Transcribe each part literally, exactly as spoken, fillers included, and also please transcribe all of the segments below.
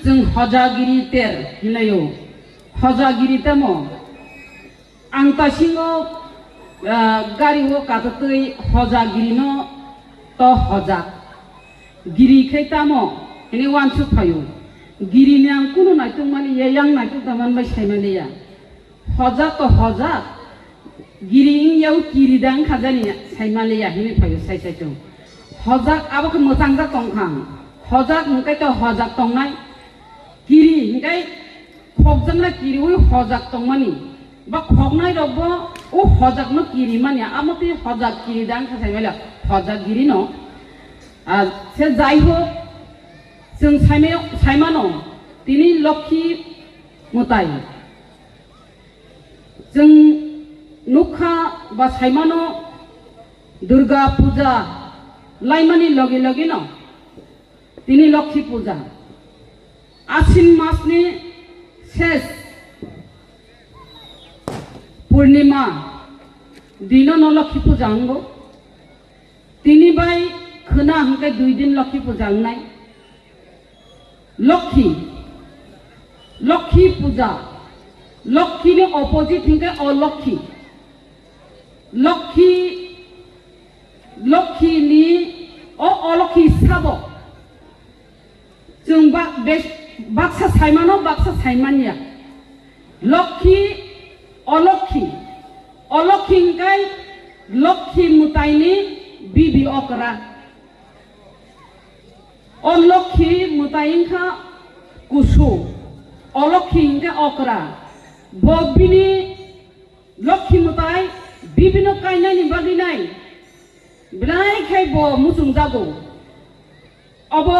Chwng hojagiri ter hinlaio. Hojagiri tamo? Ang tasingo, ah, gari o katatwi hojagirino to hojak. Giri khe tamo? Hini wansuk phaio. Girini ang kunu naituk mani ya, yang naituk da man bai sai mani ya. Hojak to hojak. Giri wng yao kiri da wng kha jani sai mani ya hini phaio sai sai chwng. Hojak abo khe mwchangjak tong kha. Hojak hwnkhe to hojak tongnai. Kiri hwnkhe khokjakna kiriui hojak tongmani, ba khoknairokbo o hojakno kirimani, amo twi hojak kiri da wngkha saimali, hojak girino. Ah, se jai hok, chwng saimai-, saimano tini Lokhi mwtai. Chwng nukha ba saimano Durga puja laimani logi logino tini Lokhi puja. Asin masni ses purnima dinono Lokhi puja wngo. Tini bai khwna hwnkhe dui din Lokhi puja wngnai. Lokhi, Lokhi puja, Lokhini opposite hwnkhe Olokhi. Lokhi, Lokhini o Olokhi sabo. Chwng ba-, bes-, baksa saimano, baksa saimanya. Lokhi, Olokhi. Olokhi hwnkhe Lokhi mwtaini bibi okra. O Lokhi mwtai wngkha kusu. Olokhi hwnkhe okra. Bo bini Lokhi mwtai bibino kainani bagwi nai, belai khai bo muchungjago. Obo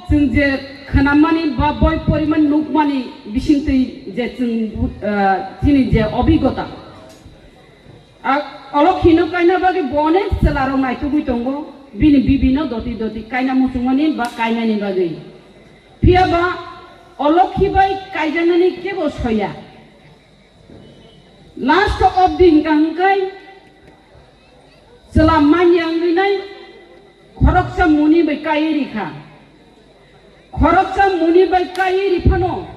chwng je khwnamani ba boi porimani nukmani bisingtwi je chwng, ah, chini je obigota. A, Olokhino kaina bagwi bo onek chwlarok naitugwi tongo, bini bibino doti doti kaina muchungmani ba kainani bagwi. Phiya ba Olokhi bai kaijaknani kebo soya. Last of the hingka hingkai chwla manya wngwi nai khoroksa muni bai kaiwi rikha. Khoroksa muni bai kaiwi riphano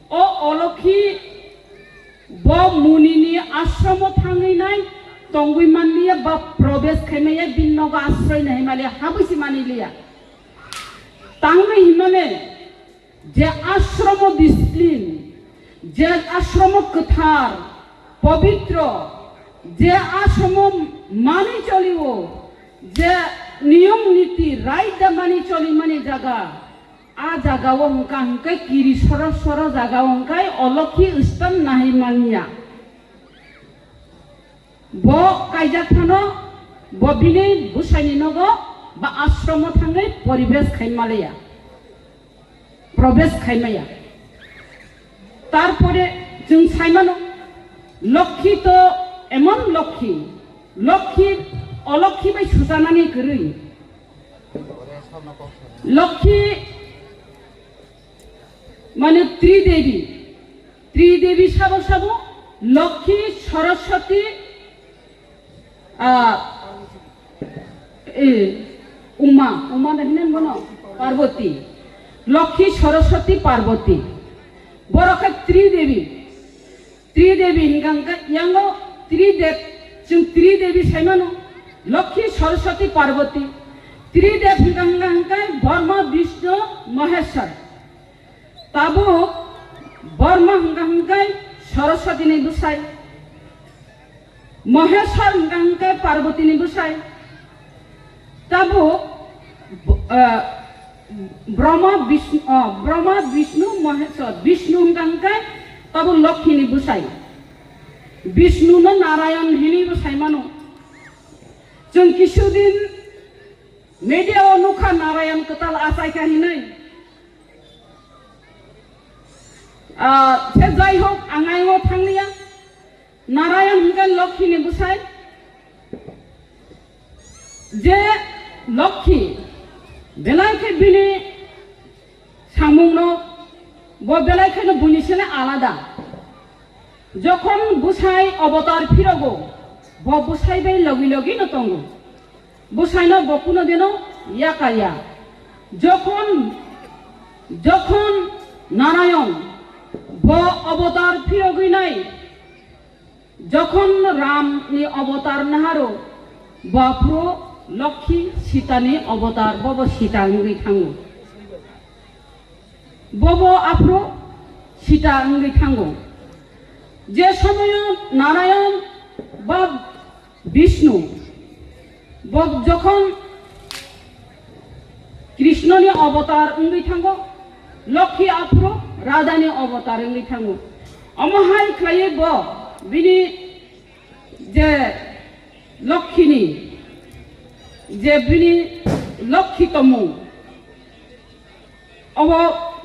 o Olokhi bo munini ashromo thangwi nai tongwi manliya ba probes khaimaya bini nogo asroi nai himaliya habwi si maniliya. Tangwi himane Je ashromo discipline, je ashromo kwthar, pobitro, je ashromo mani cholio, je niyom niti raida mani cholimani jaga, a jagao hwnkha hwnkhe kiri soro soro jagao hwnkhe olokhi stan nahai manya. Bo kaijak phano bo bini bwsaini nogo ba ashromo thangwi poribesh khai maliya, probesh khai maya. Tarpore chwng sai mano, Lokhi to emon Lokhi, Lokhi olokhi bai suchanani kwrwi. Lokhi mane Tridevi, Tridevi sabo sabo Lokhi, Saraswati, ah, eh, Uma, Uma na hinen bono? Parvati. Lokhi, Saraswati, Parvati. Borok khe Tridevi. Tridevi hingka hingka yango Tridev, chwng Tridevi saimano, Lokhi, Saraswati, Parvati. Tridev hingka hingka hingka Brahma, Vishnu, Maheshwar. Tabuk Brahma hingka hingka Saraswatini bwsai. Maheshwar hingka hingka Parvatini bwsai. Tabuk, eh, Brahma, Vishnu, oh, Brahma, Vishnu, Maheshwar, Vishnu hingka hingka tabuk Lokhini bwsai. Vishnu no Narayan hini bwsai mano. Chwng kisu din media o nukha Narayan kwtal achaikha hinwi. Ah, se jai hok, ang ayang o thanglia. Narayan hingka Lokhini bwsai. Je Lokhi, belai khe bini samungno, bo belai kheno buini sene alada. Jokhon bwsai obotar phirogo, bo bwsai bai logi logi no tongo. Bwsaino bo kuno dino yakaya. Jokhon, jokhon Narayon, bo avatar phiyogwi nai. Jokhon Ram ni avatar naharo, bo aphuru Lokhi Sita ni avatar, bobo Sita wngwi thango. Bobo aphuru Sita wngwi thango. Je somoyo Narayon ba Bishnu, bo jokhon Krishna ni avatar wngwi thango, Lokhi aphuru Radha ni avatar wngwi thango. Omo hai khlaiwi bo bini je Lokhi ni, je bini Lokhi tongmung, obo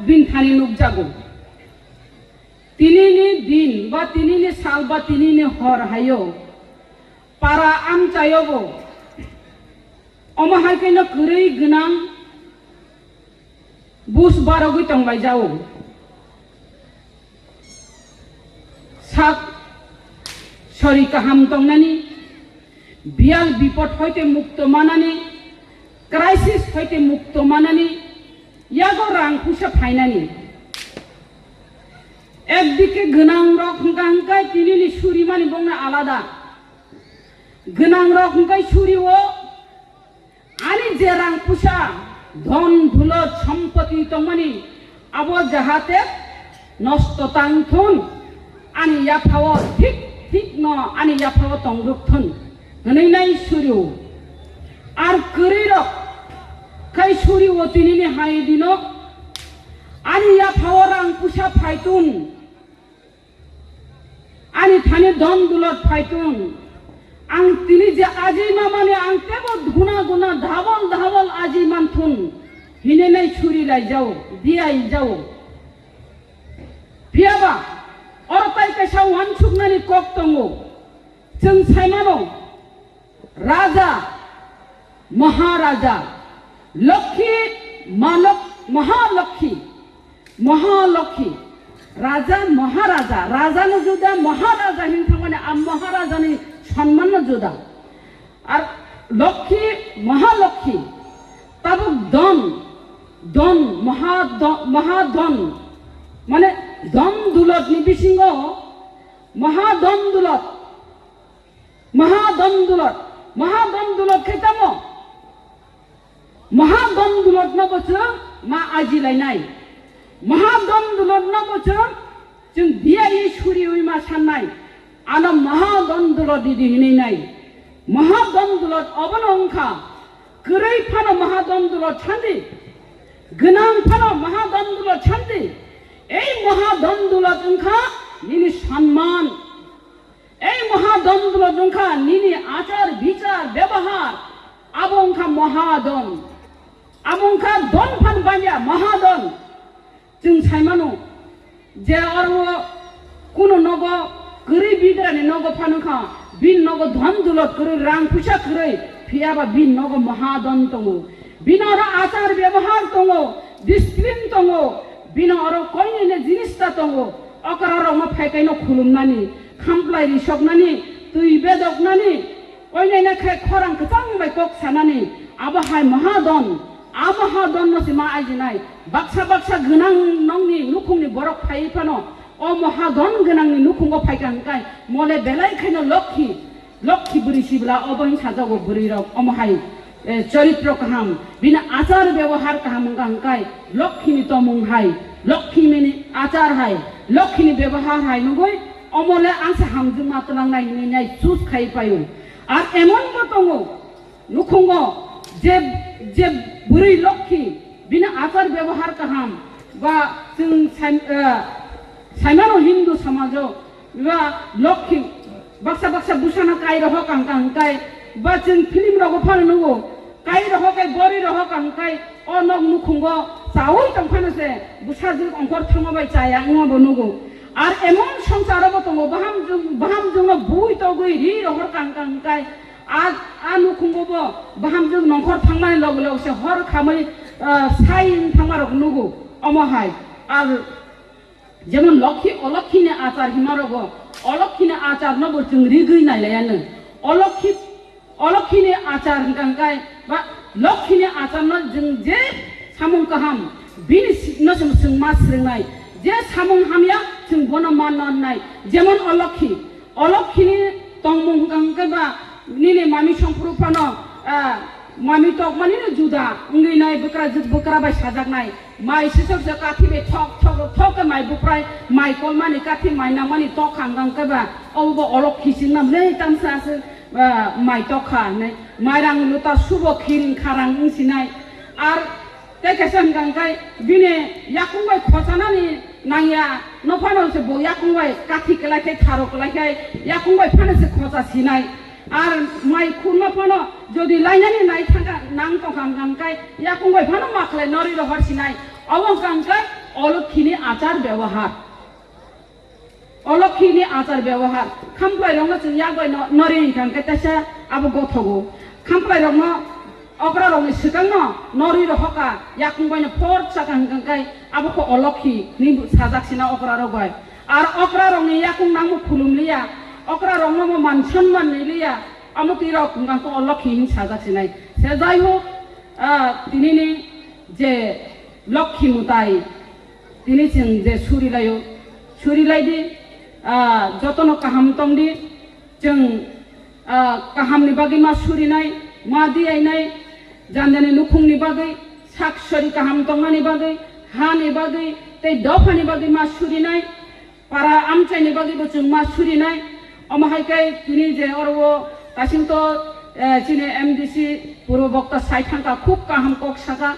bini thani nukjago. Tini ni din ba tini ni sal ba tini ni hor hayo para amchayogo omo hai khe no kwrwi gwnang bus barogwi tonglaijao. Sak sori kaham tongnani, biyal bipod hoite mukto manani, crisis hoite mukto manani, yago rang puisa phainani. Ekdike gwnang rok hwnkha hwnkhe tini ni surimani bongni alada. Gwnang rok hwnkhe surio ani je rang puisa, dhon, dulot, sompoti tongmani abo jahate nosto tang thun, ani yaphao thik thik no ani yaphao tong ruk thun hwnwi nai surio. Ar kwrwi rok khai surio tini ni hai dino ani yaphao rang puisa phai tun. Ani thani dhon dulot phai thun. Ang tini je ajima mani ang tebo guna guna double double aji man thun. Hinenai suri lai jao, diai jao. Phiyaba, oro tai kaisa wansuknani kok tongo. Chwng saimano, Raja, Maharaja, Lokhi, Malok-, Mahalokhi, Mahalokhi, Raja, Maharaja, Raja no juda, Maharaja hin thangmani a Maharaja ni sanman no juda. Ar Lokhi, Mahalokhi, tabuk don, don, Mahadon, Mahadon, mane don dulot ni bisingo Mahadon dulot. Mahadon dulot, Mahadon dulot khe tamo? Mahadon dulot no bo chwng ma aji lainai. Mahadon dulot no bo chwng, chwng biyai suriwi ma sannai. Ano Mahadon dulot didi hinwi nai. Mahadon dulot obono wngkha, kwrwi phano Mahadon dulot sandi, gwnang phano Mahadon dulot sandi. Ei Mahadon dulot wngkha nini sanman. Ei Mahadon dulot wngkha nini achar, bichar, bebahar, abo wngkha Mahadon. Abo wngkha don phan banya Mahadon. Chwng saimano je oro kuno nogo kwrwi bigrani nogo phano kha, bini nogo dhon dulot kwrwi, rang puisa kwrwi, phiyaba bini nogo Mahadon tongo. Bini oro achar bebahar tongo, discipline tongo, bini oro koinene jinista tongo. Okra rokno phaikaino khulumnani, khamplai risoknani, twi bedoknani, koinene khai khorang kwchang bai kok sanani, abo hai Mahadon, a Mahadon no se ma aijinai, baksa baksa gwnang nongni nukhungni borok phai phano, o Mahadon gwnangni nukhungo phaika hwnkhe, mole belai khaino Lokhi, Lokhi bwrwi sibla obo hin sajago bwrwi rok omo hai, eh, choritro kaham, bini achar bebohar kaham wngkha hwnkhe Lokhi ni tomung hai, Lokhi ni achar hai, Lokhi ni bebohar hai nugui omo le ang se hamjwkma twlangnai hinwi nai choose khai paio. Ar emon bo tongo nukhungo je, je bwrwi Lokhi bini achar bebohar kaham ba chwng sai-, eh, saimano Hindu samajo Ba Lokhi, baksa baksa bwsano kai rohok ang kang kai, ba chwng film rogo phano nugo, kai rohok kai bori rohok ang kai, o nok nukhungo chaui tong phano se bwsajwk ongkhor thango bai chaya wngma bo nugo. Ar emon songsaro bo tongo, baham jwng, baham jwngno bui togwi ri rohor kang kang kai, a, a nukhungo bo baham jwng nongkhor thangmani loge loge se hor khamwi, ah, sai wng thangma rok nugo, omo hai. Ar Jemon Lokhi, Olokhi ni achar hima rogo, Olokhi ni achar no bo chwng rigwi nai laiya no. Olokhi, Olokhi ni achar hwnkha hwnkhe ba Lokhi ni achar no chwng je samung kaham, Bini si-, no chwng, chwng ma swrwngnai. Je samung hamya, chwng bono ma nonnai. Jemon o lokhi. O lokhini tongmung hwnkha hwnkhe ba nini mami songphuru phano, ah, mami tokmani no juda wngwi nai, bwkra jwk bwkra bai sajaknai. Mai sisok se kathi bai thok thok thok khe mai buprai, mai kolmani kathi mai nangmani tok hwnkha hwnkhe ba obo bo o lokhi singna mle tamsa se, ah, mai tokha hinwi. Mairang luta subo khiring kharang wng sinai. Ar Tei kaisa hwnkha hwnkhe bini yakung bai khochanani nangya, no phano se bo yakung bai kathi kwlai khai, tharo kwlai khai, yakung bai phano se khocha sinai. Ar mai khurma phano jodi lainani nai thangkha, nang tongkha hwnkha hwnkhe yakung bai phano ma khlai norwi rohor sinai. Obo hwnkha hwnkhe o lokhini achar byabohar. O lokhini achar byabohar. Khamplai rokno chwng yak bai no-, norwi hwnkha hwnkhe teisa abo gothogo. Khamplai rokno okra rokni swkangno norwi rohorkha, yakung bai no phor chakha hwnkha hwnkhe abo khe o lokhi hinwi sajak sina okra rok bai. Ar okra rokni yakung nangbo khulum liya, okra rokno bo man sonman ni liya, amo twi rok hwnkha hwnkhe o lokhi hinwi sajak sinai. Se jai hok, ah, tinini je lokhi mwtai, Tini chwng je suri laio, suri lai di, ah, jotono kaham tong di, chwng, ah, kahamni bagwi ma surinai, ma diyainai, jandani nukhungni bagwi, sak sori kaham tongmani bagwi, hani bagwi, tei dophani bagwi ma surinai, para amchaini bagwibo chwng ma surinai. Omo hai khe tini je oro o kasing to, eh, chini M D C Purbo Bokta sai thangkha, khub kaham kok saka.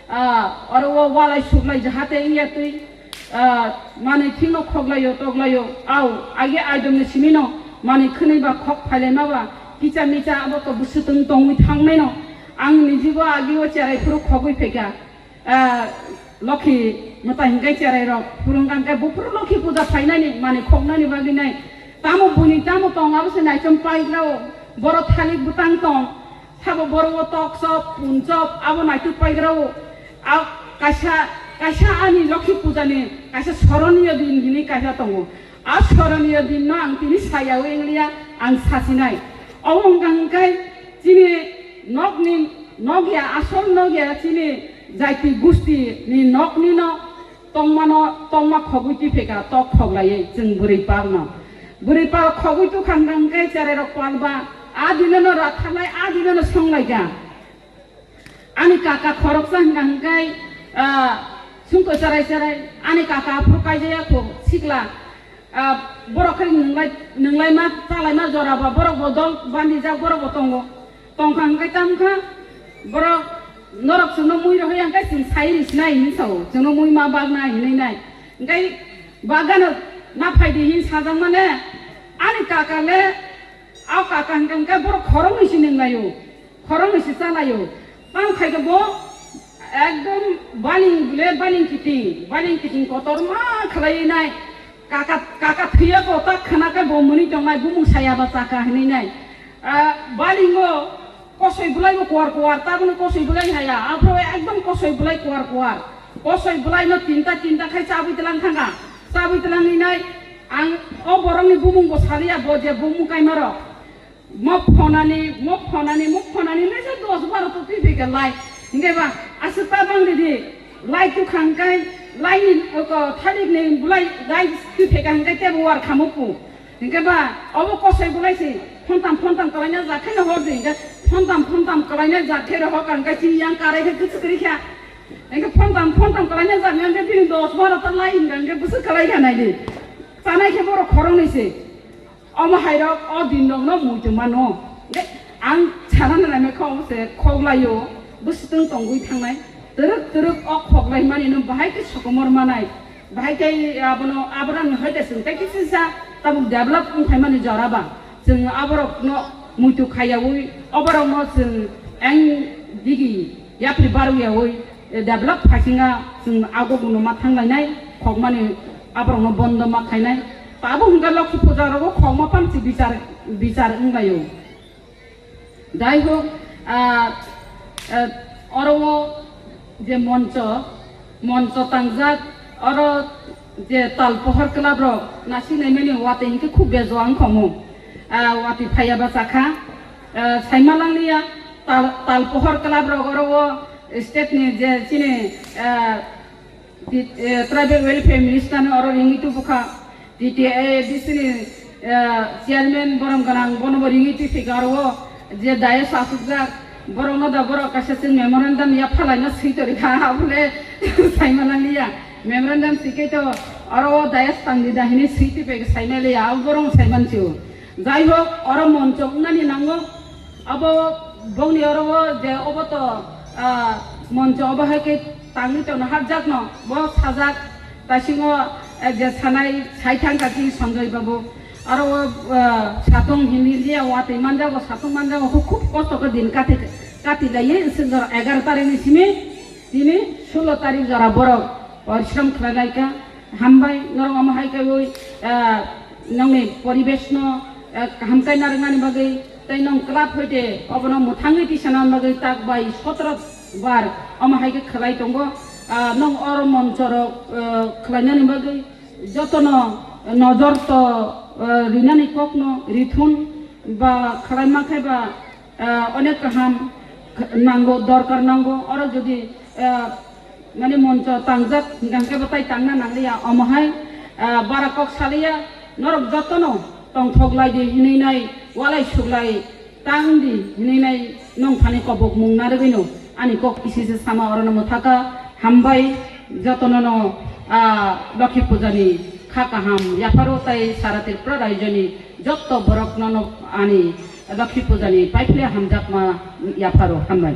Ah, oro o walai suklai jahate wngya twi, ah, manwi thingno khoklaio toklaio. Au, age aidomni simino manwi khwnwi ba khok phailaima ba kicha micha abo to bwswtwng tongwi thangnaino. Ang nijibo age o cherai phuru khogwi phaikha. Ah, Lokhi mwtai hwnkhe cherai rok phuru hwnkha hwnkhe buphuru Lokhi puja phainani manwi khoknani bagwi nai. Tamo buini tamo tong abo se naichom paigrao. Boro thalik bwtang tong. Sabo boro o tok chop, pun chop, abo naituk paigrao. A kaisa, kaisa ani Lokhi puja ni kaisa soroniyo din hinwi kaisa tongo. A soroniyo din no ang tini sayawi wngliya, ang sasinai. Omo hwnkha hwnkhe chini nokni nokya, asol nokya chini jaiti gusti ni nokni no tongmano, tongma khogwi twi pheka tok khoglaiwi chwng bwrwi pal no. Bwrwi pal khogwi tukha hwnkha hwnkhe cherai rok pal ba a dino no ratharlai, a dino no songlaika. Ani kaka khoroksa hwnkha hwnkhe, ah, sungto cherai cherai ani kaka aphuru kaijaya kho sikla. Ah, borok khe nwnglai, nwnglai ma, chalai ma jora ba, borok bo dol bandijak, borok bo tongo. Tongkha hwnkhe tamkha, borok norok chwngno mui rohoi hwnkhe chwng sai ri sinai hinwi sao, chwngno mui ma bagna hinwi nai. Hwnkhe bagano na phaidi hin sajak mane, ani kaka le, a kaka hwnkhe hwnkhe borok khoroknwi se nwnglaio. Khoroknwi se chalaio. Tang khaikhe bo ekdom baling bile baling kiting, baling kiting kotorma khlaiwi nai. Kaka, kaka thwiya ko tak khna khe bo mwnwi tongnai, bumung saya ba chaka hinwi nai. Ah, balingo kosoi bwlai bo kuar kuar, tabukno kosoi bwlai haya, aphuru ekdom kosoi bwlai kuar kuar. Kosoi bwlai no tinta tinta khai chabwi tlang thangkha. Chabwi tlangwi nai ang o borokni bumung bo saliya, bo je bumung kaima rok. Mok phonani, mok phonani, mok phonani, naisa dos baro to twi phaikha lai. Hinkhe ba, aswk ta bang ridi, lai tu khangkai, lai ni, oko, thadik ni, bulai, lai twi phaikha hinkhe tebo war khamu pu. Hinkhe ba, obo kosoi bulai si, phontam, phontam kalaina jak khe no hor di, hinkhe phontam, phontam kalaina jak khe rohor ka, hinkhe chini yang karai khe kuchuk ri kha. Hinkhe phontam, phontam kalaina jak, hinkhe bini dos baro ta lai hinkhe, hinkhe bwswk kalai kha nai di. Chanai khe borok khoroknwi se. Omo hairok o din rokno muitu mano. De, ang sana nanai kho omo se khoklaio, bwswtwng tongwi thangnai. Twrwk twrwk o khoklai mani no bahai khe sokomor manai. Bahai khe abono, abono hai de swng tei kisa sa tabuk develop wng phai mani jora ba. Chwng aborokno muitu khaiyaui, oborokno chwng eng digi yapri barwi yaui, eh, develop phaisinga chwng ago bono ma thanglainai, khokmani aborokno bondo ma khainai. Tabuk hwnkhe Lokhi puja rogo khokma pamsi bichar, bichar wnglaio. Jai hok, ah, eh, oro o je moncho, moncho tangjak, oro je tal pohor club rok nasik naimani watwi hinkhe khub bejo ang khomo. Ah, watwi phaiya ba chakha, ah, saima langliya tal, tal pohor club rok oro o State ni je chini, ah, ti-, eh, Tribal Welfare Minister no oro ringwi tubukha, T T A D C ni, eh, chairman borom gwnang bono bo ringwi tubikha oro o je dais asukjak borok no da borok kaisa chwng memorandum ya phalaino swi torikha abole saimana liya memorandum sikhe to oro o dais tangdi da hini swi tubikha saimaliya abo borok saimansi o. Jai hok, oro moncho wngnani nango. Abo bongni oro o je obo to, ah, moncho obo hai khe tangwi tongna hapjak no, bo sajak, taisingo, eh, je sanai sai thang kha chini Sanjoy babu. Aro o, ah, satung himli liya watwi manjago, satung manjago, huk khub kosto khe din kati, kati laiye, swngjora egaroh tarikh ni simi, tini sulo tarikh jora borok porishram khlai lai kha. Hambai, norok omo hai kaiwi, ah, nongni poribesh no, ah, kaham khe narwknani bagwi, tei nong club hoite obono mwthangwi tisanani bagwi tak bai sotro bar omo hai khe khlai tongo. Ah, nong oro monchorok, ah, khlainani bagwi jotono nojor to, ah, rinani kokno rithun ba khlai mankhe ba, ah, onek kaham nango, dorkar nango. Oro jodi, ah, mane moncho tangjak hingkha khe bo tai tangna nangliya. Omo hai, ah, bara kok saliya, norok jotono tongthok lai di hinwi nai, walai suklai tang di hinwi nai, nong thani kobok mung narwgwino ani kok isi se sama orono mwthaka. Hambai jotono no, ah, Lokhi Puja ni kha kaham yapharo tai sara Tripura rajyo ni jotto borok no no ani Lokhi Puja ni paiphle hamjakma yapharo. Hambai.